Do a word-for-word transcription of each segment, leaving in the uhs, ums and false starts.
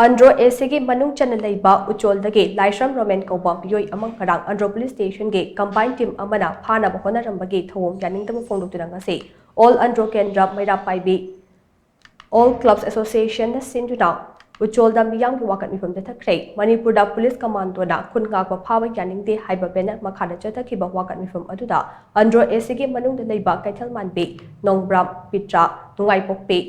ꯑꯟꯗ꯭ꯔꯣ ꯑꯦꯁꯤꯒꯤ ꯃꯅꯨꯡ ꯆꯟꯅ ꯂꯩꯕ ꯎꯆꯣꯜꯗꯒꯤ ꯂꯥꯏꯁ꯭ꯔꯝ ꯔꯣꯃꯦꯟ ꯀꯧꯕ ꯃꯤꯑꯣꯏ ꯑꯃ ꯉꯔꯥꯡ ꯑꯟꯗ꯭ꯔꯣ ꯄꯨꯂꯤꯁ ꯁ꯭ꯇꯦꯁꯟꯒꯤ ꯀꯝꯕꯥꯏꯟ ꯇꯤꯝ ꯑꯃꯅ ꯐꯥꯅꯕ ꯍꯣꯠꯅꯔꯝꯕꯒꯤ ꯊꯧꯑꯣꯡ ꯌꯥꯅꯤꯡꯗꯕ ꯐꯣꯡꯗꯣꯛꯇꯨꯅ ꯉꯁꯤ ꯑꯣꯜ ꯑꯟꯗ꯭ꯔꯣ ꯀꯦꯟꯗ꯭ꯔ ꯃꯩꯔꯥ ꯄꯥꯏꯕꯤ ꯑꯣꯜ ꯀ꯭ꯂꯕꯁ ꯑꯦꯁꯣꯁꯤꯌꯦꯁꯟꯅ ꯁꯤꯟꯗꯨꯅ ꯎꯆꯣꯜꯗ ꯃꯤꯌꯥꯝꯒꯤ ꯋꯥꯀꯠ ꯃꯤꯐꯝ ꯆꯠꯊꯈ꯭ꯔꯦ꯫ ꯃꯅꯤꯄꯨꯔꯗ ꯄꯨꯂꯤꯁ ꯀꯃꯥꯟꯗꯣꯅ ꯈꯨꯟ ꯉꯥꯛꯄ ꯐꯥꯕ ꯌꯥꯅꯤꯡꯗꯦ ꯍꯥꯏꯕ ꯕꯦꯅꯔ ꯃꯈꯥꯗ ꯆꯠꯊꯈꯤꯕ ꯋꯥꯀꯠ ꯃꯤꯐꯝ ꯑꯗꯨꯗ ꯑꯟꯗ꯭ꯔꯣ ꯑꯦꯁꯤꯒꯤ ꯃꯅꯨꯡꯗ ꯂꯩꯕ ꯀꯩꯊꯦꯜ ꯃꯥꯟꯕꯤ, ꯅꯣꯡꯕ꯭ꯔꯥꯝ, ꯄꯤꯇ꯭ꯔꯥ, ꯅꯨꯡꯉꯥꯏꯄꯣꯛꯄꯤ,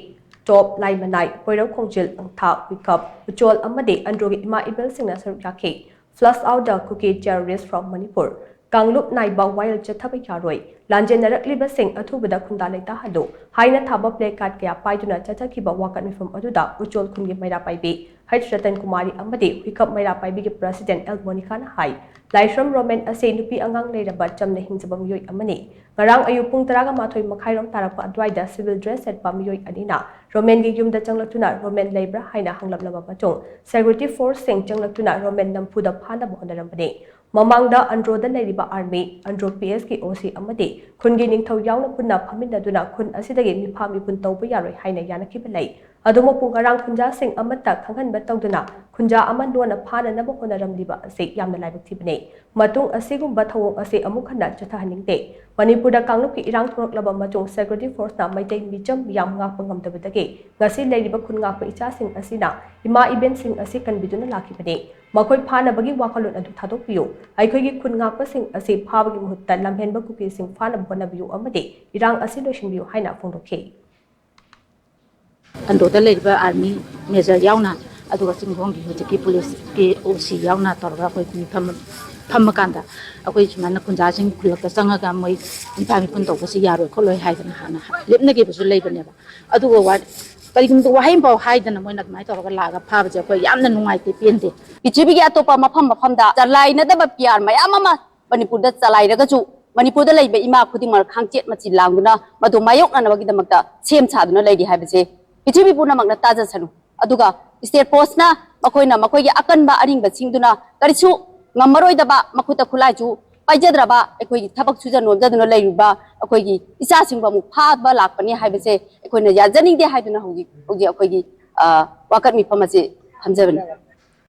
ꯇꯣꯞ, ꯂꯥꯏꯃꯅꯥꯏ, ꯄꯣꯏꯔꯧ ꯈꯣꯡꯖꯤꯜ, ꯑꯪꯊꯥ, ꯍꯨꯏꯀꯞ, ꯎꯆꯣꯜ ꯑꯃꯗꯤ ꯑꯟꯗ꯭ꯔꯣꯒꯤ ꯏꯃꯥ ꯏꯕꯦꯜꯁꯤꯡꯅ ꯁꯔꯨꯛ ꯌꯥꯈꯤ꯫ Flush out the Kuki terrorists from Manipur꯫ ꯀꯥꯡꯂꯨꯞ ꯅꯥꯏꯕ ꯋꯥꯌꯦꯜ ꯆꯠꯊꯕ ꯌꯥꯔꯣꯏ꯫ ꯂꯥꯟꯖꯦꯟꯅꯔꯛꯂꯤꯕꯁꯤꯡ ꯑꯊꯨꯕꯗ ꯈꯨꯟꯗꯥ ꯂꯩꯇꯥꯍꯜꯂꯨ ꯍꯥꯏꯅ ꯊꯥꯕ ꯄ꯭ꯂꯦ ꯀꯥꯔꯗ ꯀꯌꯥ ꯄꯥꯏꯗꯨꯅ ꯆꯠꯊꯈꯤꯕ ꯋꯥꯀꯠ ꯃꯤꯐꯝ ꯑꯗꯨꯗ ꯎꯆꯣꯜ ꯈꯨꯟꯒꯤ ꯃꯩꯔꯥ ꯄꯥꯏꯕꯤ ꯍꯩꯆ ꯔꯇꯟ ꯀꯨꯃꯥꯔꯤ ꯑꯃꯗꯤ ꯍꯨꯏꯀꯞ ꯃꯩꯔꯥ ꯄꯥꯏꯕꯤꯒꯤ ꯄ꯭ꯔꯁꯤꯗꯦꯟꯠ ꯑꯦꯜ ꯃꯣꯅꯤꯀꯥꯅ ꯍꯥꯏ, ꯂꯥꯏꯁ꯭ꯔꯝ ꯔꯣꯃꯦꯟ ꯑꯁꯤ ꯅꯨꯄꯤ ꯑꯉꯥꯡ ꯂꯩꯔꯕ ꯆꯝꯅ ꯍꯤꯡꯖꯕ ꯃꯤꯑꯣꯏ ꯑꯃꯅꯤ꯫ ꯉꯔꯥꯡ ꯑꯌꯨꯛ ꯄꯨꯡ ꯇꯔꯥꯒ ꯃꯥꯊꯣꯏ ꯃꯈꯥꯏꯔꯣꯝ ꯇꯥꯔꯛꯄ ꯑꯗꯨꯋꯥꯏꯗ ꯁꯤꯚꯤꯜ ꯗ꯭ꯔꯦꯁ ꯁꯦꯠꯄ ꯃꯤꯑꯣꯏ ꯑꯅꯤꯅ ꯔꯣꯃꯦꯟꯒꯤ ꯌꯨꯝꯗ ꯆꯪꯂꯛꯇꯨꯅ ꯔꯣꯃꯦꯟ ꯂꯩꯕ꯭ꯔꯥ ꯍꯥꯏꯅ ꯍꯪꯂꯛꯂꯕ ꯃꯇꯨꯡ ꯁꯦꯀ꯭ꯌꯨꯔꯤꯇꯤ ꯐꯣꯔꯁꯁꯤꯡ ꯆꯪꯂꯛꯇꯨꯅ ꯔꯣꯃꯦꯟ ꯅꯝꯐꯨꯗ ꯐꯥꯅꯕ ꯍꯣꯠꯅꯔꯝꯕꯅꯤ꯫ ꯃꯃꯥꯡꯗ ꯑꯟꯗ꯭ꯔꯣꯗ ꯂꯩꯔꯤꯕ ꯑꯥꯔꯃꯤ, ꯑꯟꯗ꯭ꯔꯣ ꯄꯤ ꯑꯦꯁꯀꯤ ꯑꯣ ꯁꯤ ꯑꯃꯗꯤ ꯈꯨꯟꯒꯤ ꯅꯤꯡꯊꯧ ꯌꯥꯎꯅ ꯄꯨꯟꯅ ꯐꯝꯃꯤꯟꯅꯗꯨꯅ ꯈꯨꯟ ꯑꯁꯤꯗꯒꯤ ꯃꯤꯐꯥ ꯃꯤꯄꯨꯟ ꯇꯧꯕ ꯌꯥꯔꯣꯏ ꯍꯥꯏꯅ ꯌꯥꯅꯈꯤꯕ ꯂꯩ꯫ ꯑꯗꯨꯃꯛꯄꯨ ꯉꯔꯥꯡ ꯈꯨꯟꯖꯥꯁꯤꯡ ꯑꯃꯠꯇ ꯈꯪꯍꯟꯕ ꯇꯧꯗꯨꯅ ꯈꯨꯟꯖꯥ ꯑꯃ ꯂꯣꯟꯅ ꯐꯥꯅꯅꯕ ꯍꯣꯠꯅꯔꯝꯂꯤꯕ ꯑꯁꯤ ꯌꯥꯝꯅ ꯂꯥꯏꯕꯛ ꯊꯤꯕꯅꯤ꯫ ꯃꯇꯨꯡ ꯑꯁꯤꯒꯨꯝꯕ ꯊꯧꯑꯣꯡ ꯑꯁꯤ ꯑꯃꯨꯛ ꯍꯟꯅ ꯆꯠꯊꯍꯟꯅꯤꯡꯗꯦ꯫ ꯃꯅꯤꯄꯨꯔꯗ ꯀꯥꯡꯂꯨꯞꯀꯤ ꯏꯔꯥꯡ ꯊꯣꯔꯛꯂꯕ ꯃꯇꯨꯡ ꯁꯦꯀ꯭ꯌꯨꯔꯤꯇꯤ ꯐꯣꯔꯁꯅ ꯃꯩꯇꯩ ꯃꯤꯆꯝ ꯃꯤꯌꯥꯝ ꯉꯥꯛꯄ ꯉꯝꯗꯕꯗꯒꯤ ꯉꯁꯤ ꯂꯩꯔꯤꯕ ꯈꯨꯟ ꯉꯥꯛꯄ ꯏꯆꯥꯁꯤꯡ ꯑꯁꯤꯅ ꯏꯃꯥ ꯏꯕꯦꯟꯁꯤꯡ ꯑꯁꯤ ꯀꯟꯕꯤꯗꯨꯅ ꯂꯥꯛꯈꯤꯕꯅꯤ꯫ ꯃꯈꯣꯏ ꯐꯥꯅꯕꯒꯤ ꯋꯥꯈꯜꯂꯣꯟ ꯑꯗꯨ ꯊꯥꯗꯣꯛꯄꯤꯌꯨ꯫ ꯑꯩꯈꯣꯏꯒꯤ ꯈꯨꯟ ꯉꯥꯛꯄꯁꯤꯡ ꯑꯁꯤ ꯐꯥꯕꯒꯤ ꯃꯍꯨꯠꯇ ꯂꯝꯍꯦꯟꯕ ꯀꯨꯀꯤꯁꯤꯡ ꯐꯥꯅꯕ ꯍꯣꯠꯅꯕꯤꯌꯨ ꯑꯃꯗꯤ ꯏꯔꯥꯡ ꯑꯁꯤ ꯂꯣꯏꯁꯤꯟꯕꯤꯌꯨ ꯍꯥꯏꯅ ꯐꯣꯡꯗꯣꯛꯈꯤ꯫ ꯑꯟꯗ꯭ꯔꯣꯗ ꯂꯩꯔꯤꯕ ꯑꯥꯔꯃꯤ ꯃꯦꯖꯔ ꯌꯥꯎꯅ, ꯑꯗꯨꯒ ꯆꯤꯡꯈꯣꯡꯒꯤ ꯍꯧꯖꯤꯛꯀꯤ ꯄꯨꯂꯤꯁꯀꯤ ꯑꯣ ꯁꯤ ꯌꯥꯎꯅ ꯇꯧꯔꯒ ꯑꯩꯈꯣꯏ ꯃꯤ ꯐꯝ-, ꯐꯝꯕ ꯀꯥꯟꯗ ꯑꯩꯈꯣꯏ ꯁꯨꯃꯥꯏꯅ ꯈꯨꯟꯖꯥꯁꯤꯡ ꯈꯨꯜꯂꯛꯇ ꯆꯪꯉꯒ ꯃꯣꯏ ꯃꯤꯐꯥ ꯃꯤꯄꯨꯟ ꯇꯧꯕꯁꯤ ꯌꯥꯔꯣꯏ ꯈꯣꯠꯂꯣꯏ ꯍꯥꯏꯗꯅ ꯍꯥꯟꯅ ꯂꯦꯞꯅꯈꯤꯕꯁꯨ ꯂꯩꯕꯅꯦꯕ꯫ ꯑꯗꯨꯒ ꯋꯥ-, ꯀꯔꯤꯒꯨꯝꯕ ꯋꯥꯍꯩ ꯑꯃꯐꯥꯎ ꯍꯥꯏꯗꯅ ꯃꯣꯏꯅ ꯑꯗꯨꯃꯥꯏꯅ ꯇꯧꯔꯒ ꯂꯥꯛꯑꯒ ꯐꯥꯕꯁꯦ ꯑꯩꯈꯣꯏ ꯌꯥꯝꯅ ꯅꯨꯡꯉꯥꯏꯇꯦ, ꯄꯦꯟꯗꯦ꯫ ꯄ꯭ꯔꯤꯊꯤꯕꯤꯒꯤ ꯑꯇꯣꯞꯄ ꯃꯐꯝ ꯃꯐꯝꯗ ꯆꯂꯥꯏꯅꯗꯕ ꯄꯤ ꯑꯥꯔ ꯃꯌꯥꯝ ꯑꯃ ꯃꯅꯤꯄꯨꯔꯗ ꯆꯂꯥꯏꯔꯒꯁꯨ, ꯃꯅꯤꯄꯨꯔꯗ ꯂꯩꯕ ꯏꯃꯥ ꯈꯨꯗꯤꯡꯃꯛ ꯈꯥꯡꯆꯦꯠ ꯃꯆꯤ ꯂꯥꯡꯗꯨꯅ ꯃꯗꯨ ꯃꯥꯌꯣꯛꯅꯅꯕꯒꯤꯗꯃꯛꯇ ꯁꯦꯝ ꯁꯥꯗꯨꯅ ꯂꯩꯔꯤ ꯍꯥꯏꯕꯁꯦ ꯄ꯭ꯔꯤꯊꯤꯕꯤ ꯄꯨꯝꯅꯃꯛꯅ ꯇꯥꯖꯁꯅꯨ꯫ ꯑꯗꯨꯒ ꯁ꯭ꯇꯦꯠ ꯐꯣꯔꯁꯅ ꯃꯈꯣꯏꯅ ꯃꯈꯣꯏꯒꯤ ꯑꯀꯟꯕ ꯑꯔꯤꯡꯕꯁꯤꯡꯗꯨꯅ ꯀꯔꯤꯁꯨ ꯉꯝꯃꯔꯣꯏꯗꯕ ꯃꯈꯨꯠꯇ ꯈꯨꯠꯂꯥꯏꯁꯨ ꯄꯥꯏꯖꯗ꯭ꯔꯕ ꯑꯩꯈꯣꯏꯒꯤ ꯊꯕꯛ ꯁꯨꯖ ꯅꯣꯝꯖꯗꯨꯅ ꯂꯩꯔꯤꯕ ꯑꯩꯈꯣꯏꯒꯤ ꯏꯆꯥꯁꯤꯡꯕꯨ ꯑꯃꯨꯛ ꯐꯥꯕ ꯂꯥꯛꯄꯅꯤ ꯍꯥꯏꯕꯁꯦ ꯑꯩꯈꯣꯏꯅ ꯌꯥꯖꯅꯤꯡꯗꯦ ꯍꯥꯏꯗꯨꯅ ꯍꯧꯖꯤꯛ ꯍꯧꯖꯤꯛ ꯑꯩꯈꯣꯏꯒꯤ, ꯑ, ꯋꯥꯀꯠ ꯃꯤꯐꯝ ꯑꯁꯤ ꯐꯝꯖꯕꯅꯤ꯫